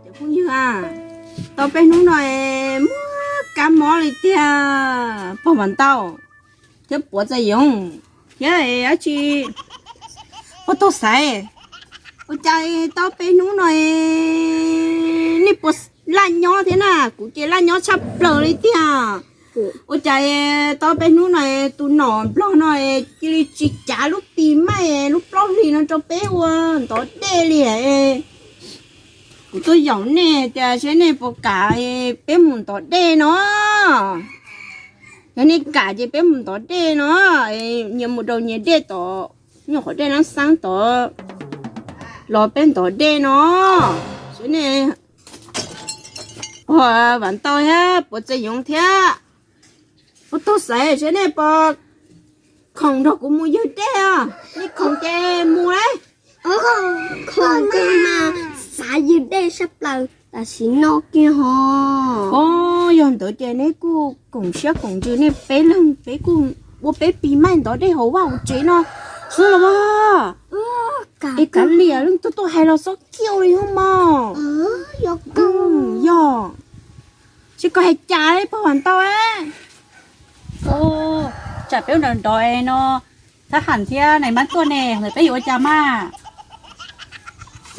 Cov phooj ywg, tau peb hnub no es muaj kab mob li tiag, pog Vam Ntau thiab Puav Txais Yoov thiab dab tsi, pog Tooj Xaiv, ua cas tau peb hnub no es nej puas laj nyob thiab na? Kuv ces laj nyob tshaj plaws li tiag. Ua cas tau peb hnub no es tus nom nplog no es cia li tsis cav lub pis maij lub plaub hlis no rau peb ua ntov dej li. Kuv tuaj yaum nej tias seb nej puas kam peb mus ntov dej no. Yog nej kam ces peb mus ntov dej no, nyias mus rau nyias dej tod, nyuam qhuav dej nab xaab tod los peb ntov dej no. Seb nej, pog Vam Ntau thiab Puav Txais Yoov thiab pog Tooj Xaiv, seb nej puas khoom nrog kuv mus ywg dej os? Nej khoom ces mus lauj. Khoom ces mas xav ywg dej sab plaws tam sim no kiag ho. Yog ntawd ces neb kuj koom siab koom ntsws, nej peb leeg peb kuj ua peb pis maij ntov dej hauv vaj hauv tsev no xwb los mas. Es kav liam leej twg tuaj hais los xob kiag li hos mog. Yog, tsis koj hais cas pog Vam Ntau. Tsam peb ua nrov nrov no, thab ham thiab nais npab tuaj ne, ntawd peb yuav ua cas mas?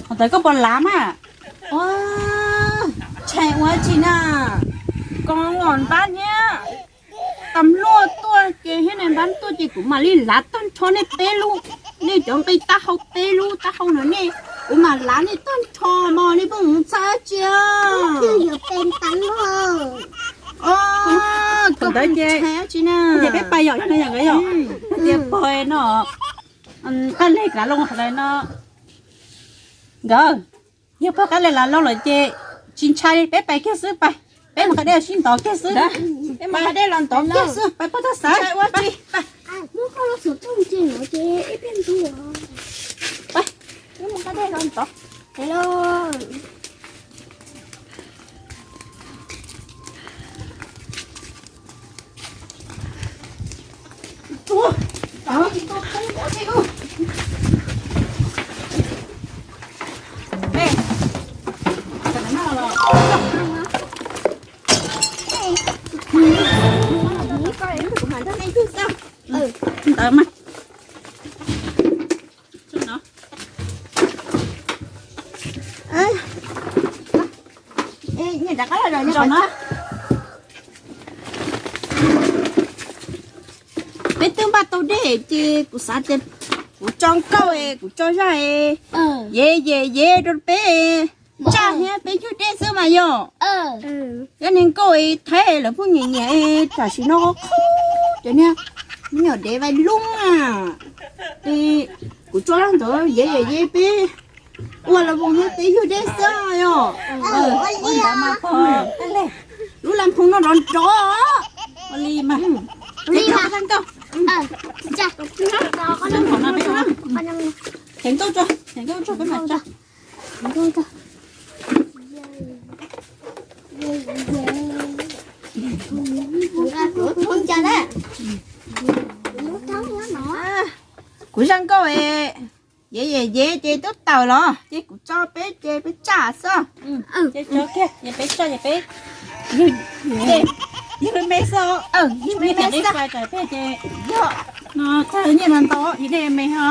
Ho ntawd koj puas lav mas? Tshee ua tsi na, koj ua npab thiab tas luaj tuaj ces thiab nais npab tuaj ces kuv mam li lav tag nrho nej peb lub, nej cov nqi taub hau peb lub taub hau no nej, kuv mam lav nej tag nrho mog, nej pheej mus txhawj tsi. Ntawd ces peb pais yom, yog no yog nkawd yom, tias pog no, qab leg lav loo hais no, nkawd, yog pog qab leg lav loo lawm ces tsis ntshai li, peb pais kiag xwb, pais, peb mus nqa dej los sib ntov kiag xwb, peb mus nqa dej los ntov kiag xwb, pais pog Tooj Xaiv. Ntawd mas, peb twb npaj tau dej ces kuv xav tias kuv tso nkauj es kuv tso zaj es yev yev yev rau peb tsaj thiab peb ywg dej xwb mas yog. Yog niag nkauj es Thaib lawv pheej nyiam nyiam, tam sim no qhov qhaub cov niag me nyuam dev vais lub na, es kuv tso zaj ntawd yev yev yev peb ua los voos thiab peb ywg dej xwb yog. Lub laj phoo no nrov nrov. Ua li mas, li mas nkauj, them nkauj tso, them nkauj tso peb mam tso. Kuv zaj nkauj es yev yev yev ces twb tawm los ces kuv tso peb ces peb tsaj xwb. Peb tsaj, peb ywg me xwb, ywg me xwb. Yog no txog nyiaj no ntau, ywg dej me ho.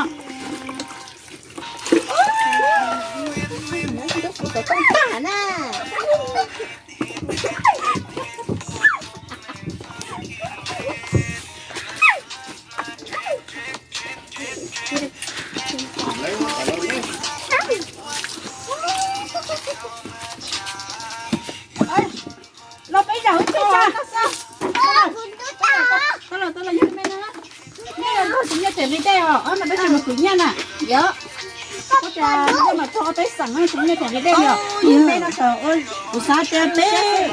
Los peb zam wb peb zam. Tau los, tau los, yog me no. Nej los nrog kuv nyiaj them li dej os, no peb tsis mus khwv nyiaj na. Yog, ua cas nej mam tso peb xeem no, kuv nyiaj them li dej os. Peb no, kuv xav tias peb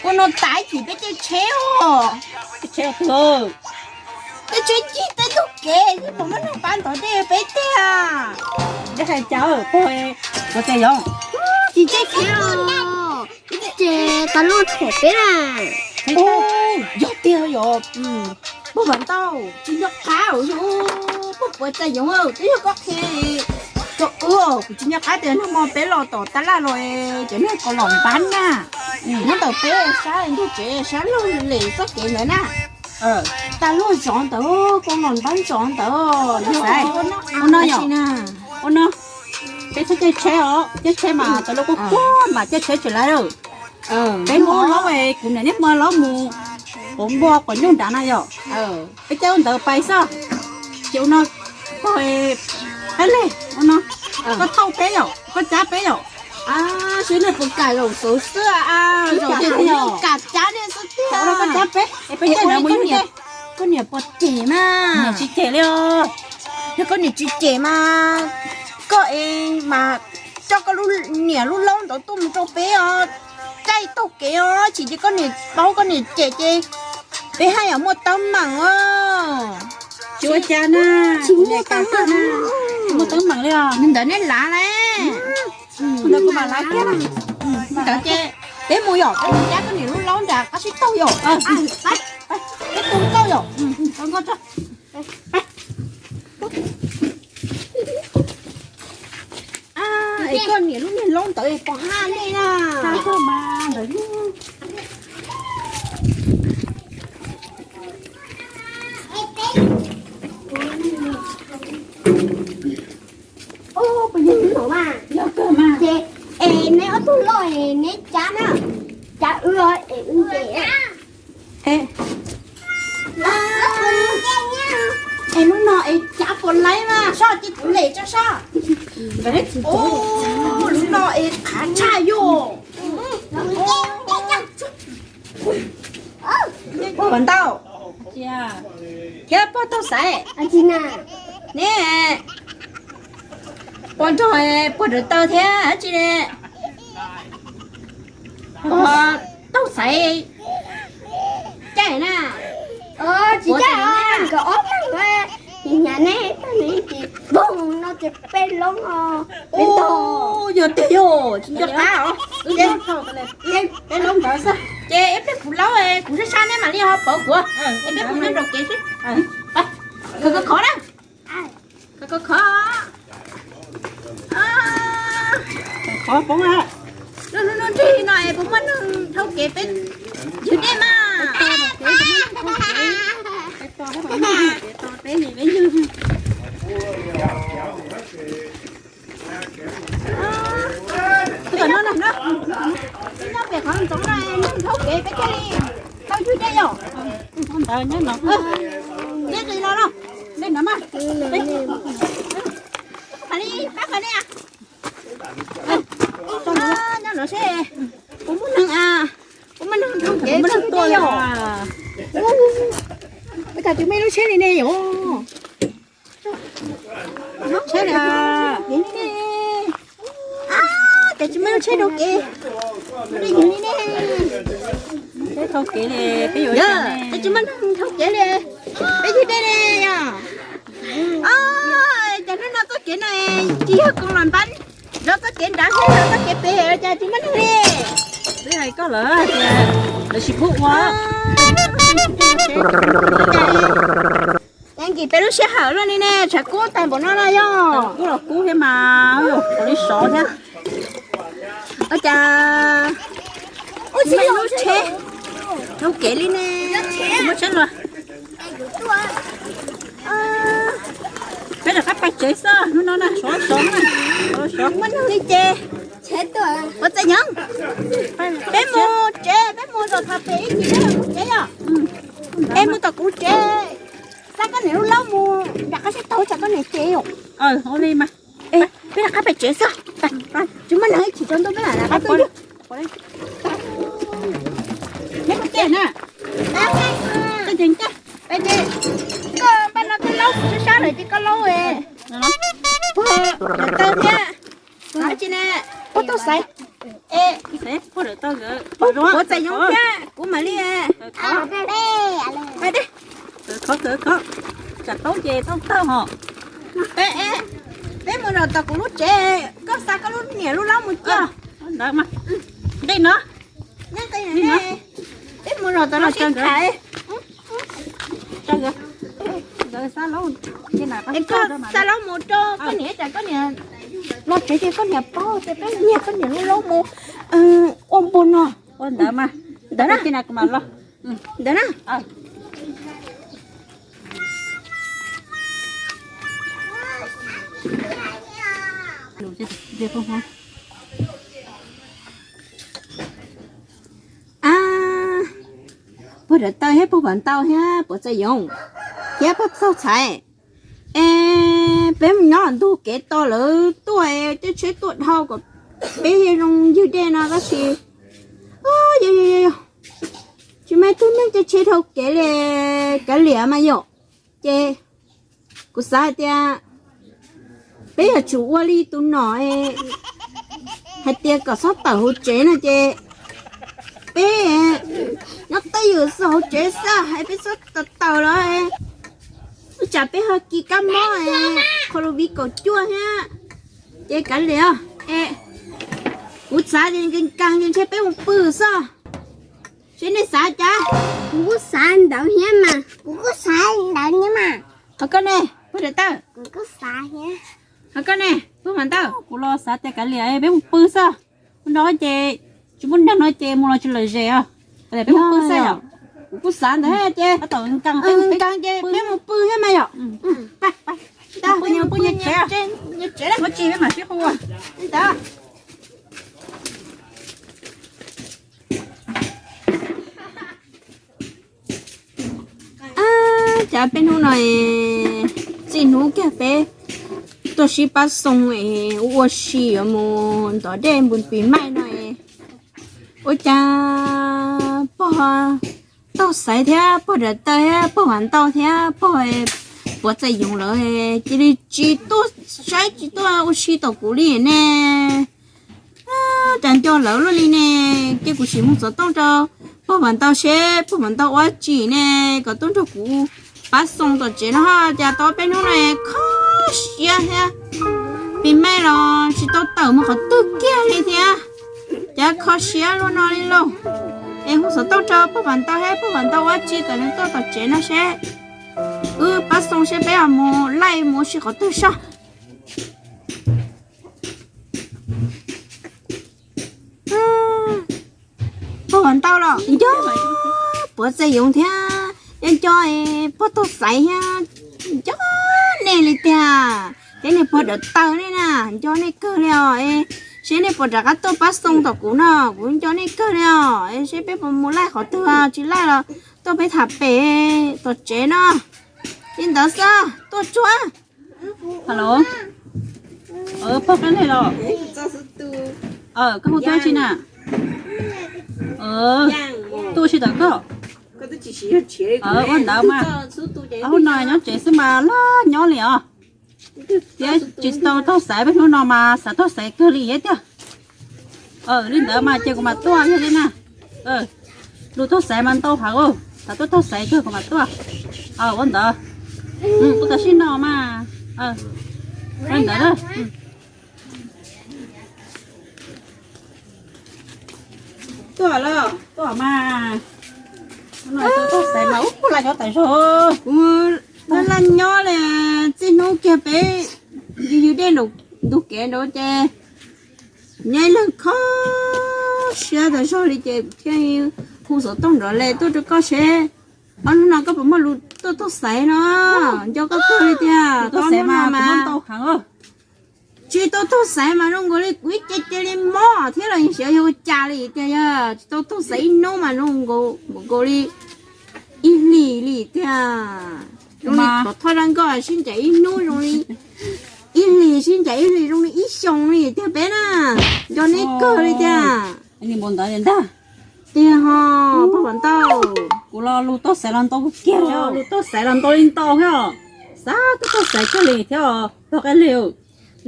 ua no tas ib chim peb tej tsheb os. Tsheb twg? Tej tsheb cig tej tug kev, peb puas muaj neeg pab ntov dej peb tiag? Dej hais cas pog, ua cas yog? Tsis ntsej khiav os, ces tas luaj them peb na. Yog tiag yog, pog Vam Ntau, tsis nco qab os, pog Puav Txais Yoov, twb yog koj qhia. Koj wb, kuv tsis nco qab tias nag hmo peb los tom tab laj los, cov neeg Koos Los Npab na, nyob ntawm peb sab ntug tsev sab laug li txoj kev ntawd na. Tag luag zov ntawd, Koos Los Npab zov ntawd. Ua no yom, ua no, peb txhob caij tsheb os, caij tsheb mas tas luag kuj kuag mas caij tsheb tsis laiv lawm. Peb muab laub, kuv niam niaj hmo laub mus quav npua quav nyuj nrad na yom. Peb caij ntawd pais xwb. Ces ua no, koj, qab le, ua no, koj thauj peb yom, koj cab peb yom. Sib nej puas kam zaum xwb xwb, zaum tias kuv yeej kam cab nej xwb tiag. Koj cab peb, peb caij ntawd mus yug. Koj niam puas cem mas? Niam tsis cem li os. Yog koj niam tsis cem mas koj es mas coj koj lub niam lub laub ntawd tuaj mus rau peb os, caij taug kev os, tsis ces koj niam paub koj niam cem ces peb haj yam muaj teeb meem os. Tsis ua cas na, tsis muaj teeb meem, tsis muaj teeb meem li os. Ntawd nej lav lawm. Ntawd kuv mam lav kiag. Ntawd ces peb mus yom, peb mus cab koj niam lub laub nram qab sib taug yom. Peb tus tau yom. Es koj niam lub niag laub ntawd pom haj nej na. Ces es neb ob tug loj es neb cab na, cab wb es wb nce. Es lub no es cab puas laib mas soj ces kuv lem tso soj. Lub no es qhav tshaj yom. Pog Ntau thiab pog Tooj Xaiv, neb ua nrog pog Dawm Taw thiab dab tsi ne? Pog Tooj Xaiv caij na. Tsis caij os, nkawd ob leeg hnyav neb tag neb ces pog no ces peb loob os. Yog tiag yog tsis nco qab os. Peb loob ntawd xwb ces ib pliag kuv laub kuv sab sab neb mam li ho pauv kuv es peb mus nyob nraum kev xwb. Khov khov na. Khov khov. Khov poob. Lub hnub nrig no es puas muaj neeg dhau kev peb ywg dej mas? Peb ywg. Twb no na, peb nyob pem qhov ntxoov no, neeg dhau kev peb thiaj li tau ywg dej yom. Ntawd nyob no, neb qis los los, neb nrad mas, pab li, pab qhov li. Nyob no seb, kuv muaj neeg, kuv muaj neeg dhau kev peb ywg dej yom. Ua cas tsis muaj lub tsheb li ne yom? Tsheb li, tes tsis muaj lub tsheb dhau kev, muaj neeg ywg li ne. Tsheb dhau kev li, peb yuav, tes tsis muaj neeg dhau kev li, peb ywg dej li yom. Cas hnub no txoj kev no tsis yog Koos Los Npab, zov txoj kev nrad thiab zov txoj kev pem cas tsis muaj neeg li. Twb hais koj lawm tias lawv tsis pub ua. Ces nkim peb lub sij hawm luaj li ne, tshav kub tag npaum no no yog. Kub los kub thiab mas, ua li sov thiab. Ua cas tsis muaj lub tsheb dhau kev li ne, tsis muaj tsheb luaj. Peb rov qab pais tsev xwb, hnub no na sov sov na, sov muaj neeg li ces. Ua txais nyob, peb mus tsev, peb mus zos thav pem ib chim peb mus tsev yom. Es mus tom kuv tsev, xa koj niam lub laub mus nram qab sib taug tsam koj niam cem yom. Ua li mas, peb rov qab pais tsev xwb, tsis muaj neeg ib chim tsaus ntuj peb mam rov qab tuaj ywg. Neb mus tsev na. Koj npaj no koj laub kuv sab sab lawm ces koj laub. Puag Dawm Taw thiab, puag tsis ne, puag Tooj Xaiv, puag Dawm Taw, puag Txais Yoov thiab kuv mam li. Khov khov, tsam taub ces taub tawg hos. Peb mus zos tom kuv lub tsev, koj xa koj lub niam lub laub mus coj. Ntawd mas, dej no, peb mus zos tom no sib tham. Koj xa laub mus rau koj niam, tsam koj niam Los tsev ces koj niam paub tias peb niag koj niam lub laub mus ua npua no. Ua ntawd mas, ntawd na, ntawd na. Pog Dav Taw thiab pog Vam Ntau thiab Puav Txais Yoov thiab pog Txaug Txhais, es peb mus nyob ntug kev tos lawv tuaj, caij tsheb tuaj dhau kom peb zoo ywg dej no tab sis yog yog yog tsis muaj ib tug neeg caij tsheb dhau kev li, kav liam mas yom. Ces kuv xav hais tias peb yuav tsum ua li tus nom hais tias kom txhob tawm hauv tsev no ces peb nyob twj ywm xwb hauv tsev xwb, hais peb txhob tawm tawm los ua cas peb ho kis kab mob qho lus viv kaum cuaj thiab. Ces kav liam, kuv xav ces nkees nkees ces ntshe peb mus pw xwb. Seb nej xav cas? Kuv kuj xav ntawd thiab mas. Kuv kuj xav ntawd thiab mas. Ho koj ne, pog Dav Taw? Kuv kuj xav thiab. Ho koj ne, pog Vam Ntau? Kuv los xav tias kav liam peb mus pw xwb. Hnub no ces tsis muaj neeg no ces mus los tsis lom zem os. Kav liam peb mus pw xwb yom. Kuv kuj xav ntawd ces, nkees ces peb mus pw thiab mas yom. Pw nyias tsev, muab tsis peb mam sib hu ntawd. Cas peb hnub no txij hnub kiag peb tuaj sib pab xoo es ua si yuav mus ntov dej npus pis maij no es ua cas pog Tauj Xaiv thiab pog Dav Taw thiab pog Vam Ntau thiab pog Puav Txais Yoov lawv cia li tsis tuaj saib tsis tuaj ua si tom kuv li ne. Cas nco lawv luaj li ne. Ces kuv sim mus xov tooj rau pog Vam Ntau seb pog Vam Ntau ua tsi ne, kom tuaj nrog kuv pab xoo tom tsev no. Cas tau peb hnub no kho siab thiab, pis maij los tsis tau tawm mus qhov twg kiag li thiab. Cas kho siab luaj no li lauj. Es hu xov tooj rau pog Vam Ntau thiab pog Vam Ntau ua tsi kom nws tuaj tom tsev no seb wb pab xoo seb peb mus laij mus ua si qhov twg soj. Pog Vam Ntau los nco Puav Txais Yoov thiab, nco nco pog Tauj Xaiv thiab, nco nej li tiag. Thiab nej pog Dav Taw nej na, nco nej kawg li os. Seb nej puas rov qab tuaj pab xoo tom kuv no, kuv nco nej kawg li os. Seb peb puas mus laij qhov twg, tsis laij los tuaj peb tham pem tom tsev no. Li ntawd xwb, tuaj tsuag. Halo, pog Kab Leg los? Koj hu tuaj tsi na? Tuaj si tom koj. Ua ntawd mas, hnub no nyob tsev xwb mas laj nyob li os. Thiab tsis tau Tauj Xaiv, peb hnub no mas xav Tauj Xaiv kawg li thiab tiag. Li ntawd mas ces kuv mam tuaj yog li na. Lus Tauj Xaiv mas ntau heev, xav tuaj Tauj Xaiv kawg kuv mam tuaj. Ua ntawd, tuaj tam sim no mas, ua ntawd. Tuaj los tuaj mas, Tauj Xaiv mas ub laj nyob tas zog. Kuv laj laj nyob li, txij hnub kiag peb yws yws dej ntug kev nrad ces nyob ib leeg kho siab tas zog li ces thiaj hu xov tooj nrov li tuaj rau koj seb ob hnub no koj puas muaj lus tuaj Tauj Xaiv no. Nco koj kawg li tiag, Tauj Xaiv mas tsis tau Tauj Xaiv mas zoo nkaus li kuv ib ce cia li mob thiab los xyov yog ua cas li tiag. Yog tsis tau Tauj Xaiv ib hnub mas zoo nkaus li ib hlis li tiag. Zoo li pov thoj dab nkoj sib ncaim ib hnub zoo li ib hlis, sib ncaim ib hlis zoo li ib xyoos li tiag peb na. Nco nej kawg li tiag. Tiag ho, pog Vam Ntau. Kuv los lus Tauj Xaiv los ntau kiag, lus Tauj Xaiv los ntau li ntau thiab os. Xav tuaj Tauj Xaiv kawg li thiab os, pog Kab Leg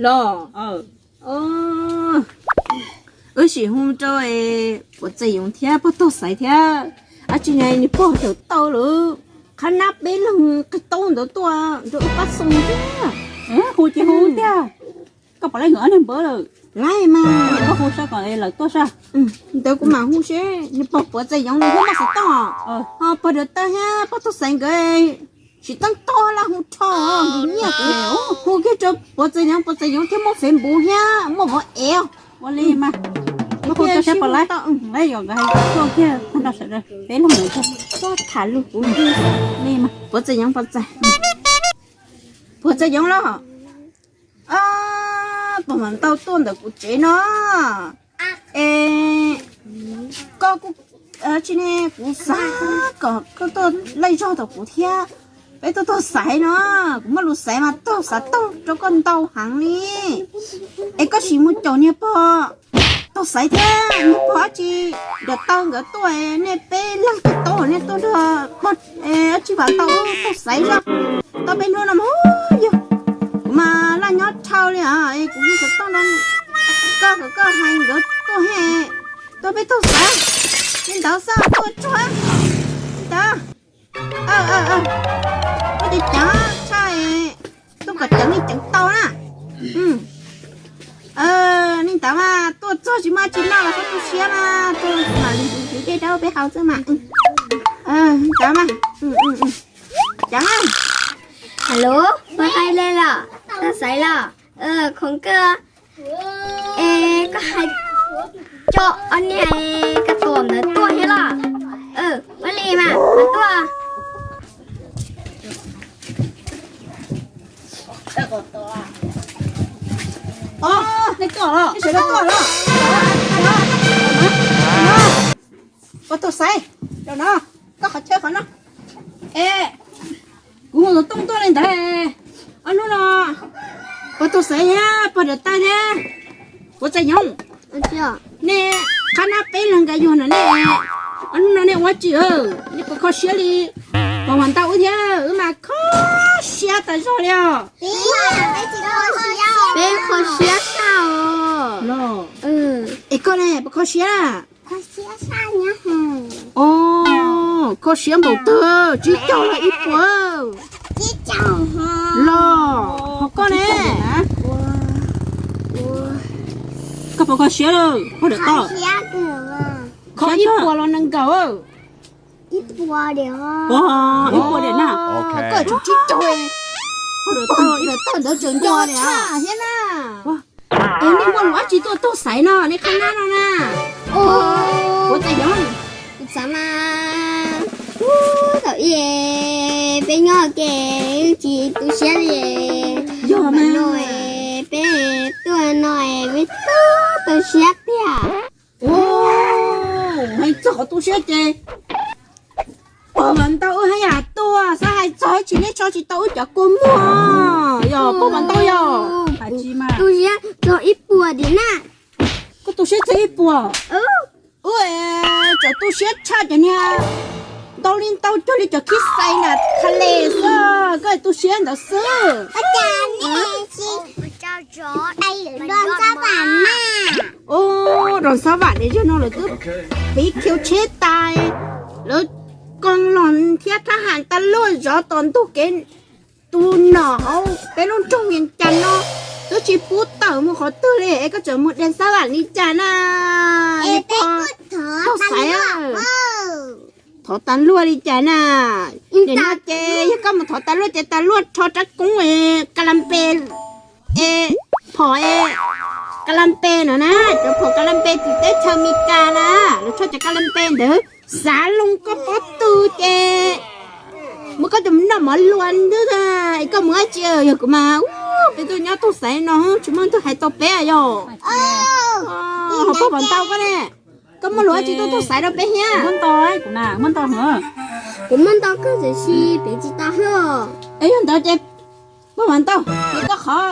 los. Wb sim hu rau Puav Txais Yoov thiab pog Tauj Xaiv thiab, ab tsi na nws pog Dav Taw lawm, qhab nab peb leeg qig taub ntawd tuaj nrog wb pab xoo thiab. Hu ces hu tiag. Koj puas laij nkawd ob niag npawb lawm? Laij mas. Koj hu saib kom lawv tuaj saib. Ntawd kuv mam hu seb nws pog Puav Txais Yoov nws thiab pog Xaiv Tooj, ho pog Dav Taw thiab pog Tauj Xaiv nkawd Tsis teeb tog laj hu rho, nyiaj kuv hu kiag rau Puav Txais Yoov, Puav Txais Yoov thiab muaj Facebook thiab muaj vov ev. Ua li mas, hu rau sab pas lawm, yuav nkawd hais tuaj kiag tag nrho sawv daws peb los mus txog tham lus kuv li mas. Puav Txais Yoov, Puav Txais, Puav Txais Yoov los, puas mam ntau tuaj ntawm kuv tsev no? Es koj kuj, tsis ne, kuv xav kom koj tuaj laij zog tom kuv thiab, peb tuaj taug xaiv no. Kuv muaj lus xaiv mas taug xav taug rau koj ntau heev li. Es koj sim mus caum niag pog taug xaiv thiab niag pog dab tsi nram taw nkawd tuaj, nej peb leeg tuaj tau, nej tuaj nrog pog dab tsi vam tau taug xaiv zog. Tau peb hnub no mas yog kuv mas laj nyob dhau li os, es kuv yeej xav tuaj nrog koj kom koj hais nkawd tuaj, tuaj peb taug xaiv li ntawd xwb, tuaj tsuag li ntawd. Koj ceev ceev tshaj, tuaj kom ceev li ceev tau na. Li ntawd mas tuaj txog tsis muaj dab tsi noj los koj tu siab mas tuaj mam li tiv dej rau peb haus xwb mas. Li ntawd mas, ceev. Alo, pog hais li los? Taug xaiv los? Khoom kawg. Es koj hais coj ob niag koj tom ntawd tuaj thiab los? Ua li mas, mas tuaj. Os, nej tuaj los, nej sawv daws tuaj los. Pog taug xaiv, rau no, koj qhov chaw qhov no. Es kuv hu tus tooj tuaj li ntawd, ob hnub no pog taug xaiv thiab pog nram taw thiab Puav Txais Yoov, nej qhab nab peb leeg nka yuag no ne, ob hnub no nej ua tsi, nej puas kho siab li? Pog Vam Ntau wb thiab wb mas kho siab tas zog li os. Peb kho siab tshaj os. Es koj ne, puas kho siab? Kho siab npaum twg, tsib caug los ib puas? Los ho koj ne? Koj puas kho siab lawm, pog nram taw? Kho ib puas los nees nkaum? Ib puas diam na. Koj tsum tsib caug, pog nram taw ntawd tseem nco thiab na. Es nej muaj lus dab tsi tuaj taug xaiv no, nej qhab nab no na? Puav Txais Yoov, kuv xav mas, ub, thaum ub peb nyob ke tsis tu siab li, yog mas no peb tuaj no peb tu siab tiag. Hais txog qhov tu siab ces pog Vam Ntau wb haj yam tuaj, xav hais txog tsis, nej tso tsis tau wb cov kua muag, yog pog Vam Ntau yog. Tu siab txog ib puas tim na. Koj tu siab txog ib puas? Ub, tsam tu siab tshaj cov niag ntau li ntau cuag li cov khib xais nram tha les xwb, koj tu siab ntawd xwb. Ub, Roos Xab Vam ne, zaum no lawv twb piv khiu tsheb tas, lawv koo los thiab thab ham tas luaj zov tos ntug kev tu nom hauv peb lub nroog Vias Cas no, twb tsis pub tawm mus qhov twg li es koj tseem mus Dees Xab Vam li cas na? Pog taug xaiv, thov tas luaj li cas na? Nim no ces yog koj mus thov tas luaj ces tas luaj rho rab koob ka la npe, es phom, ka la npe no na, cov phom ka la npe tim teb chaws Amelikas na, lawv rho cov ka la npe ntawd xav loo koj pob tw ces muab koj cov noj mov luas ntwb, es koj mus dab tsi? Yog kuv mas, peb tuaj nyob taug xaiv no tsis muaj tus hais tau peb yog. Ho pog Vam Ntau koj ne, koj muaj lus dab tsi tuaj taug xaiv rau peb thiab? Kuv muaj ntau kawg tiam sis piav tsis tau hlo. Es yog ntawd ces pog Vam Ntau, es koj qhov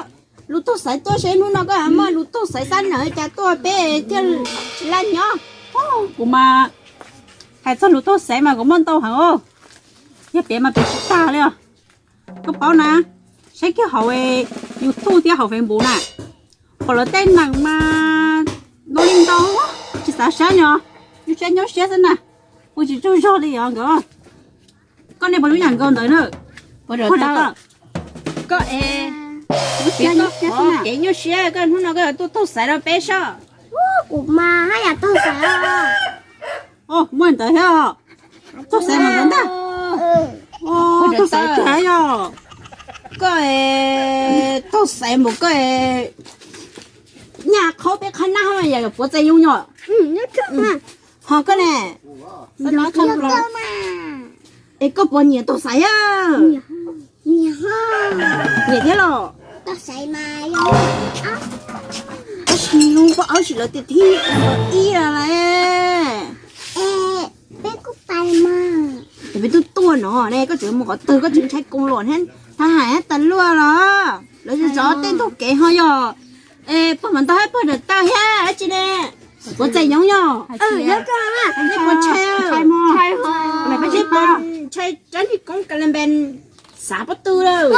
lus taug xaiv tuaj seb hnub no koj muaj lus taug xaiv xab nawm cas tuaj peb thiaj tsis laj nyob. Kuv mas hais txog lus taug xaiv mas kuv muaj ntau heev os, yog piav mas piav tsis tag li os. Koj paub na, saib kiag hauv YouTube thiab hauv Facebook na, pom lawv tej neeg mas ntau li ntau, tsis xav saib li os. Nyuaj siab nyuaj siab xwb na, ua tsis tsaug zog li os nkawd. Koj nej puas nyuaj nyav nkaus ntawd na? Koj es, kev nyuaj siab koj hnub no koj yuav tuaj taug xaiv rau peb soj. Kuv mas haj yam taug xaiv. Muaj ntawd thiab, taug xaiv mus ntawd ntag. Tuaj xaiv tiag yog koj, tuaj xaiv npaum koj, nyaj qhov peb qhab nab yog puav txais yoov yog. Ho koj ne? Es koj puas nyiam tuaj xaiv? Nyiam thiab los? Tab sis lub pob aub tsis lawv tias thib ib lawm. Ces peb twb tuaj no ne, koj tseem mus qhov twg, koj tseem ntshai koos luam thiab thab hais tas luaj los? Lawv zov tej ntug kev ho yog pog mam ntog thiab pog nram taw thiab dab tsi ne? Puav txais yoov yog. Nej puas ntshai? Ntshai, ntshai rab niag koob ka la npe xav pob tw lawm.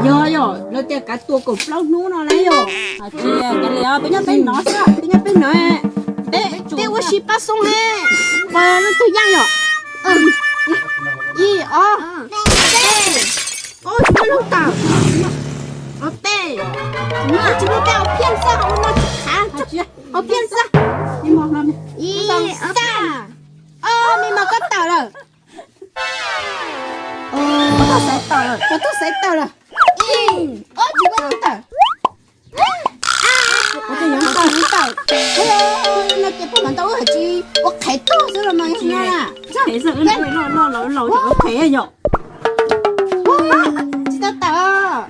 Yog yog, lawv tias kav tua kaum plaub hnub no na yog. Tsis kav liam, peb nyob peb no xwb, peb nyob peb no. Peb ua si pab xoob he. Pog lub tug yaj yog. Ib ob, peb, ob tug lub tawm, ob peb, tsis muaj peb ob phiaj xwb, no tsis khav, ob phiaj xwb. Ib ob, me mos koj tawm lawm. Koj tuaj xaiv tawm lawm, koj tuaj xaiv tawm lawm. Ib ob, tsis muaj lub tawm. Ua cas yuav tsis muaj tawm? No ces pog mam ntau wb hais tsis ua qhev tuag xwb los mas yog no na. Qhev xwb, no laus ua qhev yom. Tsis tau tawm.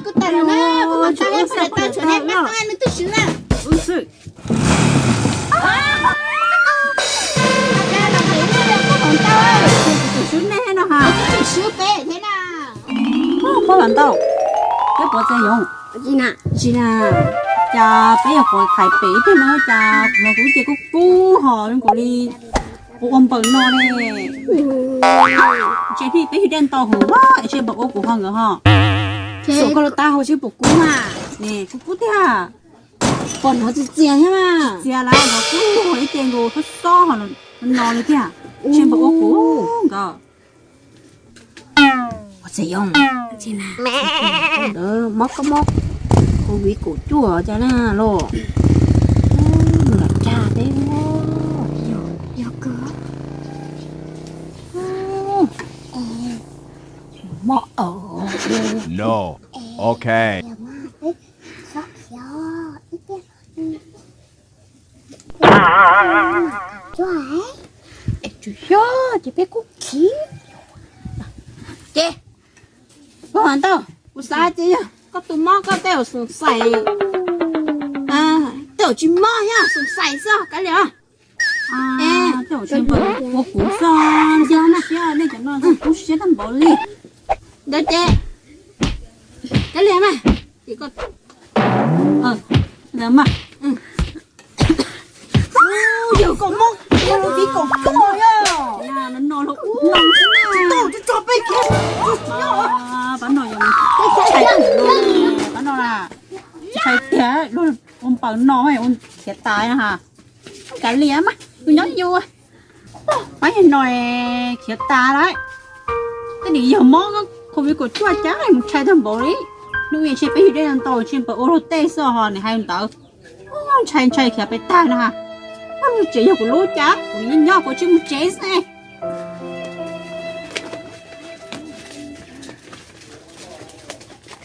Kuv tawm lawm na, kuv mam tawm, kuv tawm tshuav nej pab nws twb swv na. Tus swb nej no ha. Tus swb peb thiab na. Pog Vam Ntau, peb puav txais yoov. Tsis na, cas peb yog puav thaiv pem ib tug no cas kuv hnov kuv ces kub kub ho zoo nkaus li ua ua npaws no ne. Ntshe thiaj peb yug dej ntau hwv es ntshe npaws ua kuv ho nkawd ho. Xyov koj los tab hau seb puas kub na. Kub kub tiag. Pom hnov txias txias thiab na. Txias lawm, hnov kub ib ce nkaus xob xob ho no li tiag. Ntshe npaws ua kuv nkawd. Ua txawm yoov, mob koj mob covid kaum cuaj cas na los. Nws lam tsa peb. Yog kawg. Mob. No. Ok. Tsis yog ces peb kuj khiv. Ces, Pog Vam Ntau, kuv xav tias yog koj tus mob koj tej zaum xoom xaim, tej zaum tsis mob thiab xoom xaim xwb kav liam. Tej zaum tsis npaws ua kuv xwb, yog nej siab nej cov no kuv siab tag npaum li. Ntawd ces kav liam mas, ces koj, ntawd mas, yog koj mob, yog lub viv kaum cuaj yog, no los ua tsis tau, tso peb khiav. Pab no yog, pab no na, tsis hais tias ua npaws no ua khiav tas no ha. Kav liam mas, tus nyob yus, pab yog no khiav tas lawm. Tej nim yog mob covid kaum cuaj cas mus ntshai tag npaum li. Hnub ib ntshe peb yug dej ntau ntshe npaws ua luag tej xwb ho nws hais ntawd. Ntshai ntshai khiav pem tag no ha. Mus tsev yog kuv lub cas, kuv nyob nyob kuv tsis mus tsev xwb.